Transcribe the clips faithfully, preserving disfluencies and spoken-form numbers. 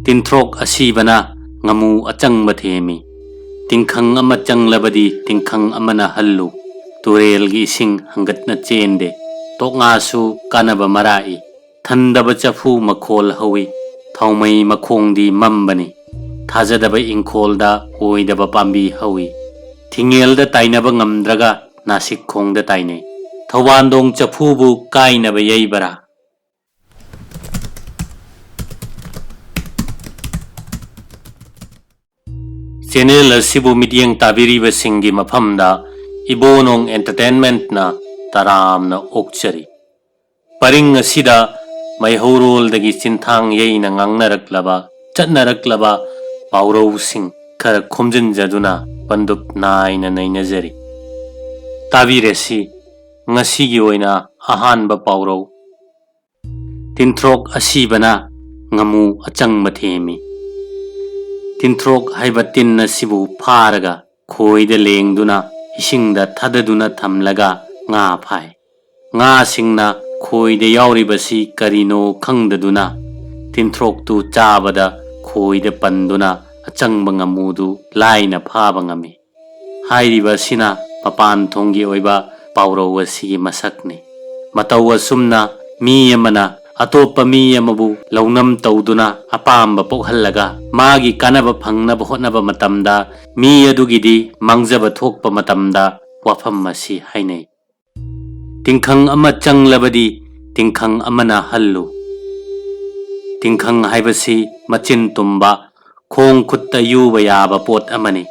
ꯇꯤꯟꯊ꯭ꯔꯣꯛ ꯑꯁꯤꯕꯅ ꯉꯥꯃꯨ ꯑꯆꯪꯕ ꯊꯦꯝꯃꯤ꯫ ꯇꯤꯡꯈꯪ ꯑꯃ ꯆꯪꯂꯕꯗꯤ ꯇꯤꯡꯈꯪ ꯑꯃꯅ ꯍꯜꯂꯨ꯫ ꯇꯨꯔꯦꯜꯒꯤ ꯏꯁꯤꯡ ꯍꯪꯒꯠꯅ ꯆꯦꯟꯗꯦ꯫ ꯇꯣꯛꯉꯥꯁꯨ ꯀꯥꯟꯅꯕ ꯃꯔꯥꯛꯏ꯫ ꯊꯟꯗꯕ ꯆꯐꯨ ꯃꯈꯣꯜ ꯍꯧꯏ꯫ ꯊꯥꯎꯃꯩ ꯃꯈꯣꯡꯗꯤ ꯃꯝꯕꯅꯤ꯫ ꯊꯥꯖꯗꯕ ꯏꯪꯈꯣꯜꯗ ꯑꯣꯏꯗꯕ ꯄꯥꯝꯕꯤ ꯍꯧꯏ꯫ ꯊꯤꯡꯉꯦꯜꯗ ꯇꯥꯏꯅꯕ ꯉꯝꯗ꯭ꯔꯒ ꯅꯥꯁꯤꯛꯈꯣꯡꯗ ꯇꯥꯏꯅꯩ꯫ ꯊꯧꯕꯥꯟꯗꯣꯡ ꯆꯐꯨꯕꯨ ꯀꯥꯏꯅꯕ ꯌꯩꯕꯔꯥ? ꯆꯦꯅꯦꯜ ꯑꯁꯤꯕꯨ ꯃꯤꯠꯌꯦꯡ ꯇꯥꯕꯤꯔꯤꯕꯁꯤꯡꯒꯤ ꯃꯐꯝꯗ ꯏꯕꯣꯅꯣꯡ ꯑꯦꯟꯇꯔꯇꯦꯟꯃꯦꯟꯠꯅ ꯇꯔꯥꯝꯅ ꯑꯣꯛꯆꯔꯤ꯫ ꯄꯔꯤꯡ ꯑꯁꯤꯗ ꯃꯩꯍꯧꯔꯣꯜꯗꯒꯤ ꯆꯤꯟꯊꯥꯡ ꯌꯩꯅ ꯉꯥꯡꯅꯔꯛꯂꯕ, ꯆꯠꯅꯔꯛꯂꯕ ꯄꯥꯎꯔꯧꯁꯤꯡ ꯈꯔ ꯈꯣꯝꯖꯤꯟꯖꯗꯨꯅ ꯄꯟꯗꯨꯞ ꯅꯥꯏꯅ ꯅꯩꯅꯖꯔꯤ꯫ ꯇꯥꯕꯤꯔꯁꯤ ꯉꯁꯤꯒꯤ ꯑꯣꯏꯅ ꯑꯍꯥꯟꯕ ꯄꯥꯎꯔꯧ꯫ ꯇꯤꯟꯊ꯭ꯔꯣꯛ ꯑꯁꯤꯕꯅ ꯉꯥꯃꯨ ꯑꯆꯪꯕ ꯊꯦꯝꯃꯤ꯫ ꯇꯤꯟꯊ꯭ꯔꯣꯛ ꯍꯥꯏꯕ ꯇꯤꯟ ꯑꯁꯤꯕꯨ ꯐꯥꯔꯒ ꯈꯣꯏꯗ ꯂꯦꯡꯗꯨꯅ ꯏꯁꯤꯡꯗ ꯊꯥꯗꯗꯨꯅ ꯊꯝꯂꯒ ꯉꯥ ꯐꯥꯏ꯫ ꯉꯥꯁꯤꯡꯅ ꯈꯣꯏꯗ ꯌꯥꯎꯔꯤꯕꯁꯤ ꯀꯔꯤꯅꯣ ꯈꯪꯗꯗꯨꯅ ꯇꯤꯟꯊ꯭ꯔꯣꯛꯇꯨ ꯆꯥꯕꯗ ꯈꯣꯏꯗ ꯄꯟꯗꯨꯅ ꯑꯆꯪꯕ ꯉꯥꯃꯨꯗꯨ ꯂꯥꯏꯅ ꯐꯥꯕ ꯉꯝꯃꯤ꯫ ꯍꯥꯏꯔꯤꯕ ꯑꯁꯤꯅ ꯃꯄꯥꯟ ꯊꯣꯡꯒꯤ ꯑꯣꯏꯕ ꯄꯥꯎꯔꯧ ꯑꯁꯤꯒꯤ ꯃꯁꯛꯅꯤ꯫ ꯃꯇꯧ ꯑꯁꯨꯝꯅ ꯃꯤ ꯑꯃꯅ ꯑꯇꯣꯞꯄ ꯃꯤ ꯑꯃꯕꯨ ꯂꯧꯅꯝ ꯇꯧꯗꯨꯅ ꯑꯄꯥꯝꯕ ꯄꯣꯛꯍꯜꯂꯒ ꯃꯥꯒꯤ ꯀꯥꯟꯅꯕ ꯐꯪꯅꯕ ꯍꯣꯠꯅꯕ ꯃꯇꯝꯗ ꯃꯤ ꯑꯗꯨꯒꯤꯗꯤ ꯃꯥꯡꯖꯕ ꯊꯣꯛꯄ ꯃꯇꯝꯗ ꯋꯥꯐꯝ ꯑꯁꯤ ꯍꯥꯏꯅꯩ꯫ ꯇꯤꯡꯈꯪ ꯑꯃ ꯆꯪꯂꯕꯗꯤ ꯇꯤꯡꯈꯪ ꯑꯃꯅ ꯍꯜꯂꯨ꯫ ꯇꯤꯡꯈꯪ ꯍꯥꯏꯕꯁꯤ ꯃꯆꯤꯟ ꯇꯨꯝꯕ, ꯈꯣꯡ ꯈꯨꯠꯇ ꯌꯨꯕ ꯌꯥꯕ ꯄꯣꯠ ꯑꯃꯅꯤ꯫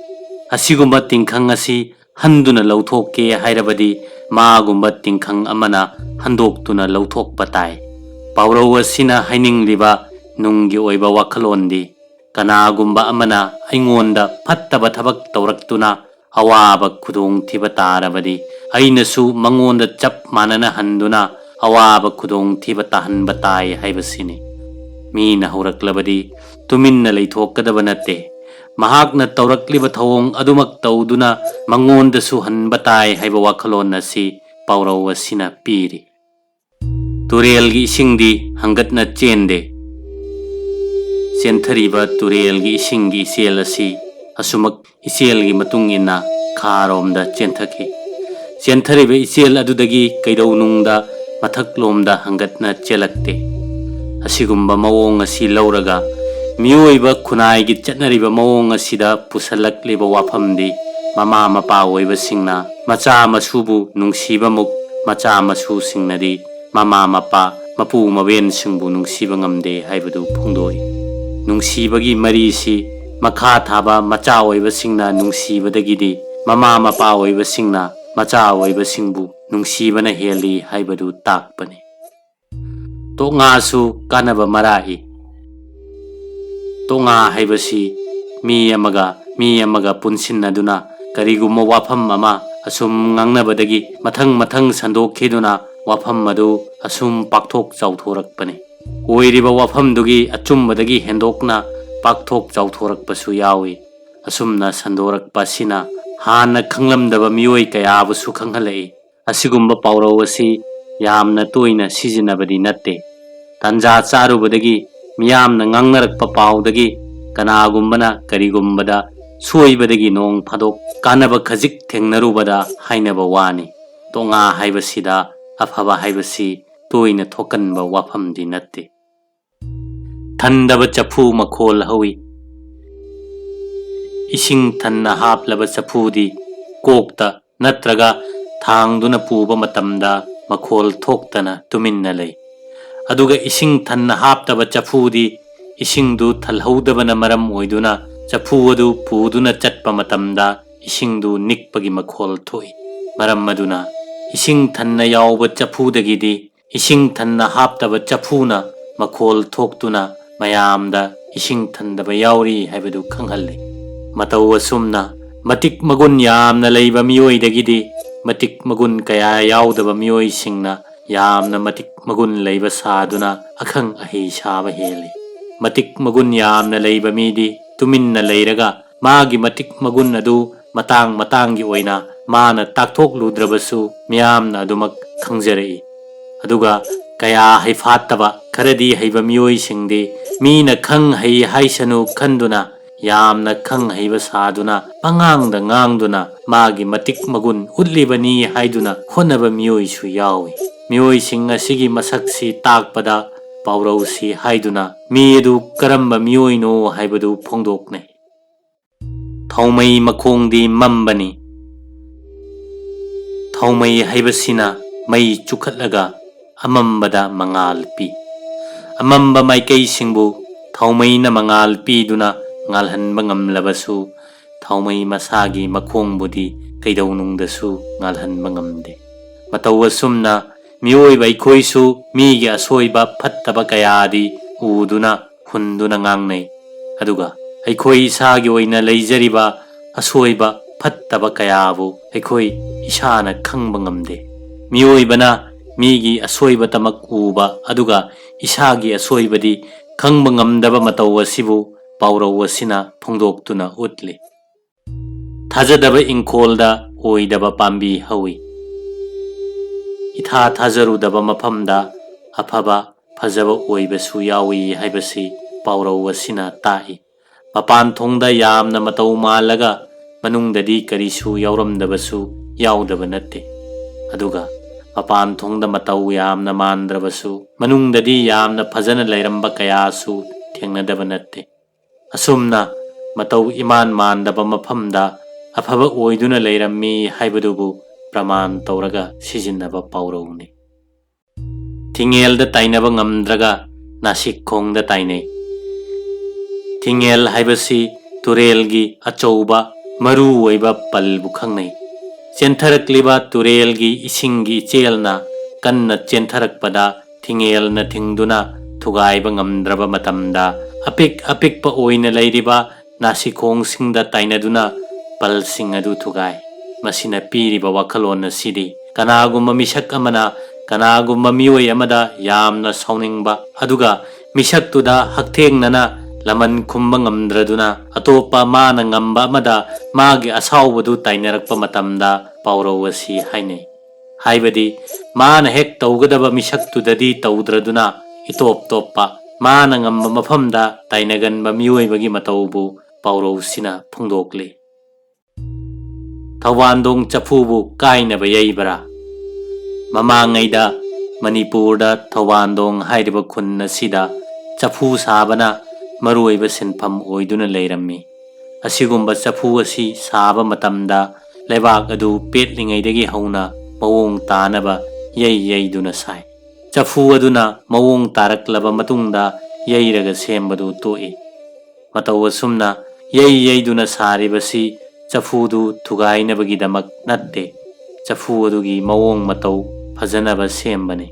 ꯑꯁꯤꯒꯨꯝꯕ ꯇꯤꯡꯈꯪ ꯑꯁꯤ ꯍꯟꯗꯨꯅ ꯂꯧꯊꯣꯛꯀꯦ ꯍꯥꯏꯔꯕꯗꯤ ꯃꯥꯒꯨꯝꯕ ꯇꯤꯡꯈꯪ ꯑꯃꯅ ꯍꯟꯗꯣꯛꯇꯨꯅ ꯂꯧꯊꯣꯛꯄ ꯇꯥꯏ꯫ ꯄꯥꯎꯔꯧ ꯑꯁꯤꯅ ꯍꯥꯏꯅꯤꯡꯂꯤꯕ ꯅꯨꯡꯒꯤ ꯑꯣꯏꯕ ꯋꯥꯈꯜꯂꯣꯟꯗꯤ, ꯀꯅꯥꯒꯨꯝꯕ ꯑꯃꯅ ꯑꯩꯉꯣꯟꯗ ꯐꯠꯇꯕ ꯊꯕꯛ ꯇꯧꯔꯛꯇꯨꯅ ꯑꯋꯥꯕ ꯈꯨꯗꯣꯡꯊꯤꯕ ꯇꯥꯔꯕꯗꯤ, ꯑꯩꯅꯁꯨ ꯃꯉꯣꯟꯗ ꯆꯞ ꯃꯥꯟꯅꯅ ꯍꯟꯗꯨꯅ ꯑꯋꯥꯕ ꯈꯨꯗꯣꯡꯊꯤꯕ ꯇꯥꯍꯟꯕ ꯇꯥꯏ ꯍꯥꯏꯕꯁꯤꯅꯤ꯫ ꯃꯤꯅ ꯍꯧꯔꯛꯂꯕꯗꯤ ꯇꯨꯃꯤꯟꯅ ꯂꯩꯊꯣꯛꯀꯗꯕ ꯅꯠꯇꯦ꯫ ꯃꯍꯥꯛꯅ ꯇꯧꯔꯛꯂꯤꯕ ꯊꯧꯑꯣꯡ ꯑꯗꯨꯃꯛ ꯇꯧꯗꯨꯅ ꯃꯉꯣꯟꯗꯁꯨ ꯍꯟꯕ ꯇꯥꯏ ꯍꯥꯏꯕ ꯋꯥꯈꯜꯂꯣꯟ ꯑꯁꯤ ꯄꯥꯎꯔꯧ ꯑꯁꯤꯅ ꯄꯤꯔꯤ꯫ ꯇꯨꯔꯦꯜꯒꯤ ꯏꯁꯤꯡꯗꯤ ꯍꯪꯒꯠꯅ ꯆꯦꯟꯗꯦ꯫ ꯆꯦꯟꯊꯔꯤꯕ ꯇꯨꯔꯦꯜꯒꯤ ꯏꯁꯤꯡꯒꯤ ꯏꯆꯦꯜ ꯑꯁꯤ ꯑꯁꯨꯃꯛ ꯏꯆꯦꯜꯒꯤ ꯃꯇꯨꯡ ꯏꯟꯅ ꯈꯥꯔꯣꯝꯗ ꯆꯦꯟꯊꯈꯤ꯫ ꯆꯦꯟꯊꯔꯤꯕ ꯏꯆꯦꯜ ꯑꯗꯨꯗꯒꯤ ꯀꯩꯗꯧꯅꯨꯡꯗ ꯃꯊꯛꯂꯣꯝꯗ ꯍꯪꯒꯠꯅ ꯆꯦꯜꯂꯛꯇꯦ꯫ ꯑꯁꯤꯒꯨꯝꯕ ꯃꯑꯣꯡ ꯑꯁꯤ ꯂꯧꯔꯒ ꯃꯤꯑꯣꯏꯕ ꯈꯨꯟꯅꯥꯏꯒꯤ ꯆꯠꯅꯔꯤꯕ ꯃꯑꯣꯡ ꯑꯁꯤꯗ ꯄꯨꯁꯜꯂꯛꯂꯤꯕ ꯋꯥꯐꯝꯗꯤ ꯃꯃꯥ ꯃꯄꯥ ꯑꯣꯏꯕꯁꯤꯡꯅ ꯃꯆꯥ ꯃꯁꯨꯕꯨ ꯅꯨꯡꯁꯤꯕꯃꯨꯛ ꯃꯆꯥ ꯃꯁꯨꯁꯤꯡꯅꯗꯤ ꯃꯃꯥ ꯃꯄꯥ, ꯃꯄꯨ ꯃꯕꯦꯟꯁꯤꯡꯕꯨ ꯅꯨꯡꯁꯤꯕ ꯉꯝꯗꯦ ꯍꯥꯏꯕꯗꯨ ꯐꯣꯡꯗꯣꯛꯏ꯫ ꯅꯨꯡꯁꯤꯕꯒꯤ ꯃꯔꯤꯁꯤ ꯃꯈꯥ ꯊꯥꯕ ꯃꯆꯥ ꯑꯣꯏꯕꯁꯤꯡꯅ ꯅꯨꯡꯁꯤꯕꯗꯒꯤꯗꯤ ꯃꯃꯥ ꯃꯄꯥ ꯑꯣꯏꯕꯁꯤꯡꯅ ꯃꯆꯥ ꯑꯣꯏꯕꯁꯤꯡꯕꯨ ꯅꯨꯡꯁꯤꯕꯅ ꯍꯦꯜꯂꯤ ꯍꯥꯏꯕꯗꯨ ꯇꯥꯛꯄꯅꯤ꯫ ꯇꯣꯛꯉꯥꯁꯨ ꯀꯥꯟꯅꯕ ꯃꯔꯥꯛꯏ꯫ ꯇꯣꯛꯉꯥ ꯍꯥꯏꯕꯁꯤ ꯃꯤ ꯑꯃꯒ ꯃꯤ ꯑꯃꯒ ꯄꯨꯟꯁꯤꯟꯅꯗꯨꯅ ꯀꯔꯤꯒꯨꯝꯕ ꯋꯥꯐꯝ ꯑꯃ ꯑꯁꯨꯝ ꯉꯥꯡꯅꯕꯗꯒꯤ ꯃꯊꯪ ꯃꯊꯪ ꯁꯟꯗꯣꯛꯈꯤꯗꯨꯅ ꯋꯥꯐꯝ ꯑꯗꯨ ꯑꯁꯨꯝ ꯄꯥꯛꯊꯣꯛ ꯆꯥꯎꯊꯣꯔꯛꯄꯅꯤ꯫ ꯑꯣꯏꯔꯤꯕ ꯋꯥꯐꯝꯗꯨꯒꯤ ꯑꯆꯨꯝꯕꯗꯒꯤ ꯍꯦꯟꯗꯣꯛꯅ ꯄꯥꯛꯊꯣꯛ ꯆꯥꯎꯊꯣꯔꯛꯄꯁꯨ ꯌꯥꯎꯏ꯫ ꯑꯁꯨꯝꯅ ꯁꯟꯗꯣꯔꯛꯄ ꯑꯁꯤꯅ ꯍꯥꯟꯅ ꯈꯪꯂꯝꯗꯕ ꯃꯤꯑꯣꯏ ꯀꯌꯥꯕꯨꯁꯨ ꯈꯪꯍꯜꯂꯛꯏ꯫ ꯑꯁꯤꯒꯨꯝꯕ ꯄꯥꯎꯔꯧ ꯑꯁꯤ ꯌꯥꯝꯅ ꯇꯣꯏꯅ ꯁꯤꯖꯤꯟꯅꯕꯗꯤ ꯅꯠꯇꯦ꯫ ꯇꯥꯟꯖꯥ ꯆꯥꯔꯨꯕꯗꯒꯤ ꯃꯤꯌꯥꯝꯅ ꯉꯥꯡꯅꯔꯛꯄ ꯄꯥꯎꯗꯒꯤ ꯀꯅꯥꯒꯨꯝꯕꯅ ꯀꯔꯤꯒꯨꯝꯕꯗ ꯁꯣꯏꯕꯗꯒꯤ ꯅꯣꯡ ꯐꯥꯗꯣꯛ ꯀꯥꯟꯅꯕ ꯈꯖꯤꯛ ꯊꯦꯡꯅꯔꯨꯕꯗ ꯍꯥꯏꯅꯕ ꯋꯥꯅꯤ꯫ ꯇꯣꯉꯥ ꯍꯥꯏꯕꯁꯤꯗ ꯑꯐꯕ ꯍꯥꯏꯕꯁꯤ ꯇꯣꯏꯅ ꯊꯣꯛꯀꯟꯕ ꯋꯥꯐꯝꯗꯤ ꯅꯠꯇꯦ꯫ ꯊꯟꯗꯕ ꯆꯐꯨ ꯃꯈꯣꯜ ꯍꯧꯏ꯫ ꯏꯁꯤꯡ ꯊꯟꯅ ꯍꯥꯞꯂꯕ ꯆꯐꯨꯗꯤ ꯀꯣꯛꯇ ꯅꯠꯇ꯭ꯔꯒ ꯊꯥꯡꯗꯨꯅ ꯄꯨꯕ ꯃꯇꯝꯗ ꯃꯈꯣꯜ ꯊꯣꯛꯇꯅ ꯇꯨꯃꯤꯟꯅ ꯂꯩ꯫ ꯑꯗꯨꯒ ꯏꯁꯤꯡ ꯊꯟꯅ ꯍꯥꯞꯇꯕ ꯆꯐꯨꯗꯤ ꯏꯁꯤꯡꯗꯨ ꯊꯜꯍꯧꯗꯕꯅ ꯃꯔꯝ ꯑꯣꯏꯗꯨꯅ ꯆꯐꯨ ꯑꯗꯨ ꯄꯨꯗꯨꯅ ꯆꯠꯄ ꯃꯇꯝꯗ ꯏꯁꯤꯡꯗꯨ ꯅꯤꯛꯄꯒꯤ ꯃꯈꯣꯜ ꯊꯣꯛꯏ꯫ ꯃꯔꯝ ꯑꯗꯨꯅ ꯏꯁꯤꯡ ꯊꯟꯅ ꯌꯥꯎꯕ ꯆꯐꯨꯗꯒꯤꯗꯤ ꯏꯁꯤꯡ ꯊꯟꯅ ꯍꯥꯞꯇꯕ ꯆꯐꯨꯅ ꯃꯈꯣꯜ ꯊꯣꯛꯇꯨꯅ ꯃꯌꯥꯝꯗ ꯏꯁꯤꯡ ꯊꯟꯗꯕ ꯌꯥꯎꯔꯤ ꯍꯥꯏꯕꯗꯨ ꯈꯪꯍꯜꯂꯤ꯫ ꯃꯇꯧ ꯑꯁꯨꯝꯅ ꯃꯇꯤꯛ ꯃꯒꯨꯟ ꯌꯥꯝꯅ ꯂꯩꯕ ꯃꯤꯑꯣꯏꯗꯒꯤꯗꯤ ꯃꯇꯤꯛ ꯃꯒꯨꯟ ꯀꯌꯥ ꯌꯥꯎꯗꯕ ꯃꯤꯑꯣꯏꯁꯤꯡꯅ ꯌꯥꯝꯅ ꯃꯇꯤꯛ ꯃꯒꯨꯟ ꯂꯩꯕ ꯁꯥꯗꯨꯅ ꯑꯈꯪ ꯑꯍꯩ ꯁꯥꯕ ꯍꯦꯜꯂꯤ꯫ ꯃꯇꯤꯛ ꯃꯒꯨꯟ ꯌꯥꯝꯅ ꯂꯩꯕ ꯃꯤꯗꯤ ꯇꯨꯃꯤꯟꯅ ꯂꯩꯔꯒ ꯃꯥꯒꯤ ꯃꯇꯤꯛ ꯃꯒꯨꯟ ꯑꯗꯨ ꯃꯇꯥꯡ ꯃꯇꯥꯡꯒꯤ ꯑꯣꯏꯅ ꯃꯥꯅ ꯇꯥꯛꯊꯣꯛꯂꯨꯗ꯭ꯔꯕꯁꯨ ꯃꯤꯌꯥꯝꯅ ꯑꯗꯨꯃꯛ ꯈꯪꯖꯔꯛꯏ꯫ ꯑꯗꯨꯒ ꯀꯌꯥ ꯍꯩꯐꯥꯠꯇꯕ ꯈꯔꯗꯤ ꯍꯩꯕ ꯃꯤꯑꯣꯏꯁꯤꯡꯗꯤ ꯃꯤꯅ ꯈꯪ ꯍꯩ ꯍꯥꯏꯁꯅꯨ ꯈꯟꯗꯨꯅ ꯌꯥꯝꯅ ꯈꯪ ꯍꯩꯕ ꯁꯥꯗꯨꯅ ꯄꯉꯥꯡꯗ ꯉꯥꯡꯗꯨꯅ ꯃꯥꯒꯤ ꯃꯇꯤꯛ ꯃꯒꯨꯟ ꯎꯠꯂꯤꯕꯅꯤ ꯍꯥꯏꯗꯨꯅ ꯍꯣꯠꯅꯕ ꯃꯤꯑꯣꯏꯁꯨ ꯌꯥꯎꯏ꯫ ꯃꯤꯑꯣꯏꯁꯤꯡ ꯑꯁꯤꯒꯤ ꯃꯁꯛꯁꯤ ꯇꯥꯛꯄꯗ ꯄꯥꯎꯔꯧꯁꯤ ꯍꯥꯏꯗꯨꯅ ꯃꯤ ꯑꯗꯨ ꯀꯔꯝꯕ ꯃꯤꯑꯣꯏꯅꯣ ꯍꯥꯏꯕꯗꯨ ꯐꯣꯡꯗꯣꯛꯅꯩ꯫ ꯊꯥꯎꯃꯩ ꯃꯈꯣꯡꯗꯤ ꯃꯝꯕꯅꯤ꯫ ꯊꯥꯎꯃꯩ ꯍꯥꯏꯕꯁꯤꯅ ꯃꯩ ꯆꯨꯈꯠꯂꯒ ꯑꯃꯝꯕꯗ ꯃꯉꯥꯜ ꯄꯤ꯫ ꯑꯃꯝꯕ ꯃꯥꯏꯀꯩꯁꯤꯡꯕꯨ ꯊꯥꯎꯃꯩꯅ ꯃꯉꯥꯜ ꯄꯤꯗꯨꯅ ꯉꯥꯜꯍꯟꯕ ꯉꯝꯂꯕꯁꯨ, ꯊꯥꯎꯃꯩ ꯃꯁꯥꯒꯤ ꯃꯈꯣꯡꯕꯨꯗꯤ ꯀꯩꯗꯧꯅꯨꯡꯗꯁꯨ ꯉꯥꯜꯍꯟꯕ ꯉꯝꯗꯦ꯫ ꯃꯇꯧ ꯑꯁꯨꯝꯅ ꯃꯤꯑꯣꯏꯕ ꯑꯩꯈꯣꯏꯁꯨ ꯃꯤꯒꯤ ꯑꯁꯣꯏꯕ ꯐꯠꯇꯕ ꯀꯌꯥꯗꯤ ꯎꯗꯨꯅ ꯍꯨꯟꯗꯨꯅ ꯉꯥꯡꯅꯩ꯫ ꯑꯗꯨꯒ ꯑꯩꯈꯣꯏ ꯏꯁꯥꯒꯤ ꯑꯣꯏꯅ ꯂꯩꯖꯔꯤꯕ ꯑꯁꯣꯏꯕ ꯐꯠꯇꯕ ꯀꯌꯥꯕꯨ ꯑꯩꯈꯣꯏ ꯏꯁꯥꯅ ꯈꯪꯕ ꯉꯝꯗꯦ꯫ ꯃꯤꯑꯣꯏꯕꯅ ꯃꯤꯒꯤ ꯑꯁꯣꯏꯕꯇꯃꯛ ꯎꯕ ꯑꯗꯨꯒ ꯏꯁꯥꯒꯤ ꯑꯁꯣꯏꯕꯗꯤ ꯈꯪꯕ ꯉꯝꯗꯕ ꯃꯇꯧ ꯑꯁꯤꯕꯨ ꯄꯥꯎꯔꯧ ꯑꯁꯤꯅ ꯐꯣꯡꯗꯣꯛꯇꯨꯅ ꯎꯠꯂꯤ꯫ ꯊꯥꯖꯗꯕ ꯏꯪꯈꯣꯜꯗ ꯑꯣꯏꯗꯕ ꯄꯥꯝꯕꯤ ꯍꯧꯏ꯫ ꯏꯊꯥ ꯊꯥꯖꯔꯨꯗꯕ ꯃꯐꯝꯗ ꯑꯐꯕ ꯐꯖꯕ ꯑꯣꯏꯕꯁꯨ ꯌꯥꯎꯏ ꯍꯥꯏꯕꯁꯤ ꯄꯥꯎꯔꯧ ꯑꯁꯤꯅ ꯇꯥꯛꯏ꯫ ꯃꯄꯥꯟ ꯊꯣꯡꯗ ꯌꯥꯝꯅ ꯃꯇꯧ ꯃꯥꯜꯂꯒ ꯃꯅꯨꯡꯗꯗꯤ ꯀꯔꯤꯁꯨ ꯌꯥꯎꯔꯝꯗꯕꯁꯨ ꯌꯥꯎꯗꯕ ꯅꯠꯇꯦ꯫ ꯑꯗꯨꯒ ꯃꯄꯥꯟ ꯊꯣꯡꯗ ꯃꯇꯧ ꯌꯥꯝꯅ ꯃꯥꯟꯗ꯭ꯔꯕꯁꯨ ꯃꯅꯨꯡꯗꯗꯤ ꯌꯥꯝꯅ ꯐꯖꯅ ꯂꯩꯔꯝꯕ ꯀꯌꯥꯁꯨ ꯊꯦꯡꯅꯗꯕ ꯅꯠꯇꯦ꯫ ꯑꯁꯨꯝꯅ ꯃꯇꯧ ꯏꯃꯥꯟ ꯃꯥꯟꯗꯕ ꯃꯐꯝꯗ ꯑꯐꯕ ꯑꯣꯏꯗꯨꯅ ꯂꯩꯔꯝꯃꯤ ꯍꯥꯏꯕꯗꯨꯕꯨ ꯄ꯭ꯔꯃꯥꯟ ꯇꯧꯔꯒ ꯁꯤꯖꯤꯟꯅꯕ ꯄꯥꯎꯔꯧꯅꯤ꯫ ꯊꯤꯡꯉꯦꯜꯗ ꯇꯥꯏꯅꯕ ꯉꯝꯗ꯭ꯔꯒ ꯅꯥꯁꯤꯛꯈꯣꯡꯗ ꯇꯥꯏꯅꯩ꯫ ꯊꯤꯡꯉꯦꯜ ꯍꯥꯏꯕꯁꯤ ꯇꯨꯔꯦꯜꯒꯤ ꯑꯆꯧꯕ ꯃꯔꯨ ꯑꯣꯏꯕ ꯄꯜꯕꯨ ꯈꯪꯅꯩ꯫ ꯆꯦꯟꯊꯔꯛꯂꯤꯕ ꯇꯨꯔꯦꯜꯒꯤ ꯏꯁꯤꯡꯒꯤ ꯏꯆꯦꯜꯅ ꯀꯟꯅ ꯆꯦꯟꯊꯔꯛꯄꯗ ꯊꯤꯡꯉꯦꯜꯅ ꯊꯤꯡꯗꯨꯅ ꯊꯨꯒꯥꯏꯕ ꯉꯝꯗ꯭ꯔꯕ ꯃꯇꯝꯗ ꯑꯄꯤꯛ ꯑꯄꯤꯛꯄ ꯑꯣꯏꯅ ꯂꯩꯔꯤꯕ ꯅꯥꯁꯤꯈꯣꯡꯁꯤꯡꯗ ꯇꯥꯏꯅꯗꯨꯅ ꯄꯜꯁꯤꯡ ꯑꯗꯨ ꯊꯨꯒꯥꯏ꯫ ꯃꯁꯤꯅ ꯄꯤꯔꯤꯕ ꯋꯥꯈꯜꯂꯣꯟ ꯑꯁꯤꯗꯤ ꯀꯅꯥꯒꯨꯝꯕ ꯃꯤꯁꯛ ꯑꯃꯅ ꯀꯅꯥꯒꯨꯝꯕ ꯃꯤꯑꯣꯏ ꯑꯃꯗ ꯌꯥꯝꯅ ꯁꯥꯎꯅꯤꯡꯕ ꯑꯗꯨꯒ ꯃꯤꯁꯛꯇꯨꯗ ꯍꯛꯊꯦꯡꯅꯅ ꯂꯃꯟ ꯈꯨꯝꯕ ꯉꯝꯗ꯭ꯔꯗꯨꯅ ꯑꯇꯣꯞꯄ ꯃꯥꯅ ꯉꯝꯕ ꯑꯃꯗ ꯃꯥꯒꯤ ꯑꯁꯥꯎꯕꯗꯨ ꯇꯥꯏꯅꯔꯛꯄ ꯃꯇꯝꯗ ꯄꯥꯎꯔꯧ ꯑꯁꯤ ꯍꯥꯏꯅꯩ꯫ ꯍꯥꯏꯕꯗꯤ ꯃꯥꯅ ꯍꯦꯛ ꯇꯧꯒꯗꯕ ꯃꯤꯁꯛꯇꯨꯗꯗꯤ ꯇꯧꯗ꯭ꯔꯗꯨꯅ ꯏꯇꯣꯞ ꯇꯣꯞꯄ ꯃꯥꯅ ꯉꯝꯕ ꯃꯐꯝꯗ ꯇꯥꯏꯅꯒꯟꯕ ꯃꯤꯑꯣꯏꯕꯒꯤ ꯃꯇꯧꯕꯨ ꯄꯥꯎꯔꯧꯁꯤꯅ ꯐꯣꯡꯗꯣꯛꯂꯤ꯫ ꯊꯧꯕꯥꯟꯗꯣꯡ ꯆꯐꯨꯕꯨ ꯀꯥꯏꯅꯕ ꯌꯩꯕ꯭ꯔꯥ? ꯃꯃꯥꯡꯉꯩꯗ ꯃꯅꯤꯄꯨꯔꯗ ꯊꯧꯕꯥꯟꯗꯣꯡ ꯍꯥꯏꯔꯤꯕ ꯈꯨꯟ ꯑꯁꯤꯗ ꯆꯐꯨ ꯁꯥꯕꯅ ꯃꯔꯨꯑꯣꯏꯕ ꯁꯤꯟꯐꯝ ꯑꯣꯏꯗꯨꯅ ꯂꯩꯔꯝꯃꯤ꯫ ꯑꯁꯤꯒꯨꯝꯕ ꯆꯐꯨ ꯑꯁꯤ ꯁꯥꯕ ꯃꯇꯝꯗ ꯂꯩꯕꯥꯛ ꯑꯗꯨ ꯄꯦꯠꯂꯤꯉꯩꯗꯒꯤ ꯍꯧꯅ ꯃꯑꯣꯡ ꯇꯥꯅꯕ ꯌꯩ ꯌꯩꯗꯨꯅ ꯁꯥꯏ꯫ ꯆꯐꯨ ꯑꯗꯨꯅ ꯃꯑꯣꯡ ꯇꯥꯔꯛꯂꯕ ꯃꯇꯨꯡꯗ ꯌꯩꯔꯒ ꯁꯦꯝꯕꯗꯨ ꯇꯣꯛꯏ꯫ ꯃꯇꯧ ꯑꯁꯨꯝꯅ ꯌꯩ ꯌꯩꯗꯨꯅ ꯁꯥꯔꯤꯕꯁꯤ ꯆꯐꯨꯗꯨ ꯊꯨꯒꯥꯏꯅꯕꯒꯤꯗꯃꯛ ꯅꯠꯇꯦ, ꯆꯐꯨ ꯑꯗꯨꯒꯤ ꯃꯑꯣꯡ ꯃꯇꯧ ꯐꯖꯅꯕ ꯁꯦꯝꯕꯅꯤ꯫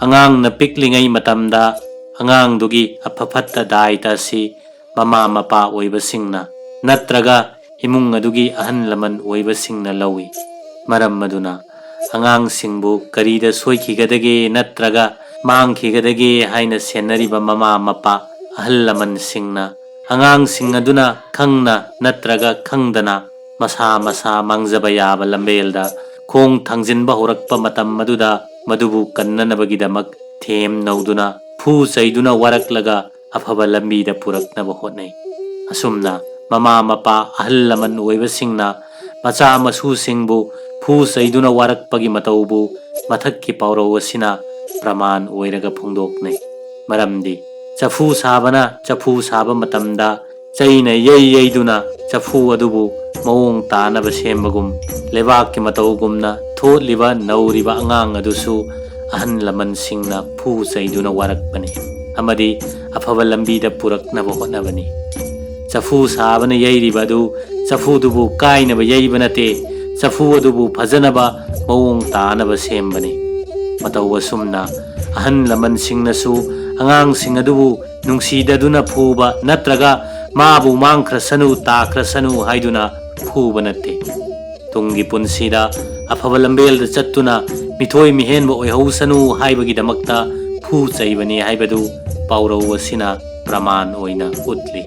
ꯑꯉꯥꯡꯅ ꯄꯤꯛꯂꯤꯉꯩ ꯃꯇꯝꯗ ꯑꯉꯥꯡꯗꯨꯒꯤ ꯑꯐ ꯐꯠꯇ ꯗꯥꯏꯇ ꯑꯁꯤ ꯃꯃꯥ ꯃꯄꯥ ꯑꯣꯏꯕꯁꯤꯡꯅ ꯅꯠꯇ꯭ꯔꯒ ꯏꯃꯨꯡ ꯑꯗꯨꯒꯤ ꯑꯍꯜ ꯂꯃꯟ ꯑꯣꯏꯕꯁꯤꯡꯅ ꯂꯧꯏ꯫ ꯃꯔꯝ ꯑꯗꯨꯅ ꯑꯉꯥꯡꯁꯤꯡꯕꯨ ꯀꯔꯤꯗ ꯁꯣꯏꯈꯤꯒꯗꯒꯦ ꯅꯠꯇ꯭ꯔꯒ ꯃꯥꯡꯈꯤꯒꯗꯒꯦ ꯍꯥꯏꯅ ꯁꯦꯟꯅꯔꯤꯕ ꯃꯃꯥ ꯃꯄꯥ ꯑꯍꯜ ꯂꯃꯟꯁꯤꯡꯅ ꯑꯉꯥꯡꯁꯤꯡ ꯑꯗꯨꯅ ꯈꯪꯅ ꯅꯠꯇ꯭ꯔꯒ ꯈꯪꯗꯅ ꯃꯁꯥ ꯃꯁꯥ ꯃꯥꯡꯖꯕ ꯌꯥꯕ ꯂꯝꯕꯦꯜꯗ ꯈꯣꯡ ꯊꯥꯡꯖꯤꯟꯕ ꯍꯧꯔꯛꯄ ꯃꯇꯝ ꯑꯗꯨꯗ ꯃꯗꯨꯕꯨ ꯀꯟꯅꯅꯕꯒꯤꯗꯃꯛ ꯊꯦꯝ ꯅꯧꯗꯨꯅ ꯐꯨ ꯆꯩꯗꯨꯅ ꯋꯥꯔꯛꯂꯒ ꯑꯐꯕ ꯂꯝꯕꯤꯗ ꯄꯨꯔꯛꯅꯕ ꯍꯣꯠꯅꯩ꯫ ꯑꯁꯨꯝꯅ ꯃꯃꯥ ꯃꯄꯥ ꯑꯍꯜ ꯂꯃꯟ ꯑꯣꯏꯕꯁꯤꯡꯅ ꯃꯆꯥ ꯃꯁꯨꯁꯤꯡꯕꯨ ꯐꯨ ꯆꯩꯗꯨꯅ ꯋꯥꯔꯛꯄꯒꯤ ꯃꯇꯧꯕꯨ ꯃꯊꯛꯀꯤ ꯄꯥꯎꯔꯧ ꯑꯁꯤꯅ ꯄ꯭ꯔꯃꯥꯟ ꯑꯣꯏꯔꯒ ꯐꯣꯡꯗꯣꯛꯅꯩ꯫ ꯃꯔꯝꯗꯤ ꯆꯐꯨ ꯁꯥꯕꯅ ꯆꯐꯨ ꯁꯥꯕ ꯃꯇꯝꯗ ꯆꯩꯅ ꯌꯩ ꯌꯩꯗꯨꯅ ꯆꯐꯨ ꯑꯗꯨꯕꯨ ꯃꯑꯣꯡ ꯇꯥꯅꯕ ꯁꯦꯝꯕꯒꯨꯝ, ꯂꯩꯕꯥꯛꯀꯤ ꯃꯇꯧꯒꯨꯝꯅ ꯊꯣꯠꯂꯤꯕ ꯅꯧꯔꯤꯕ ꯑꯉꯥꯡ ꯑꯗꯨꯁꯨ ꯑꯍꯜ ꯂꯃꯟꯁꯤꯡꯅ ꯐꯨ ꯆꯩꯗꯨꯅ ꯋꯥꯔꯛꯄꯅꯤ ꯑꯃꯗꯤ ꯑꯐꯕ ꯂꯝꯕꯤꯗ ꯄꯨꯔꯛꯅꯕ ꯍꯣꯠꯅꯕꯅꯤ꯫ ꯆꯐꯨ ꯁꯥꯕꯅ ꯌꯩꯔꯤꯕ ꯑꯗꯨ ꯆꯐꯨꯗꯨꯕꯨ ꯀꯥꯏꯅꯕ ꯌꯩꯕ ꯅꯠꯇꯦ, ꯆꯐꯨ ꯑꯗꯨꯕꯨ ꯐꯖꯅꯕ ꯃꯑꯣꯡ ꯇꯥꯅꯕ ꯁꯦꯝꯕꯅꯤ꯫ ꯃꯇꯧ ꯑꯁꯨꯝꯅ ꯑꯍꯜ ꯂꯃꯟꯁꯤꯡꯅꯁꯨ ꯑꯉꯥꯡꯁꯤꯡ ꯑꯗꯨꯕꯨ ꯅꯨꯡꯁꯤꯗꯗꯨꯅ ꯐꯨꯕ ꯅꯠꯇ꯭ꯔꯒ ꯃꯥꯕꯨ ꯃꯥꯡꯈ꯭ꯔꯁꯅꯨ, ꯇꯥꯈ꯭ꯔꯁꯅꯨ ꯍꯥꯏꯗꯨꯅ ꯐꯨꯕ ꯅꯠꯇꯦ꯫ ꯇꯨꯡꯒꯤ ꯄꯨꯟꯁꯤꯗ ꯑꯐꯕ ꯂꯝꯕꯦꯜꯗ ꯆꯠꯇꯨꯅ ꯃꯤꯊꯣꯏ ꯃꯤꯍꯦꯟꯕ ꯑꯣꯏꯍꯧꯁꯅꯨ ꯍꯥꯏꯕꯒꯤꯗꯃꯛꯇ ꯐꯨ ꯆꯩꯕꯅꯤ ꯍꯥꯏꯕꯗꯨ ꯄꯥꯎꯔꯧ ꯑꯁꯤꯅ ꯄ꯭ꯔꯃꯥꯟ ꯑꯣꯏꯅ ꯎꯠꯂꯤ꯫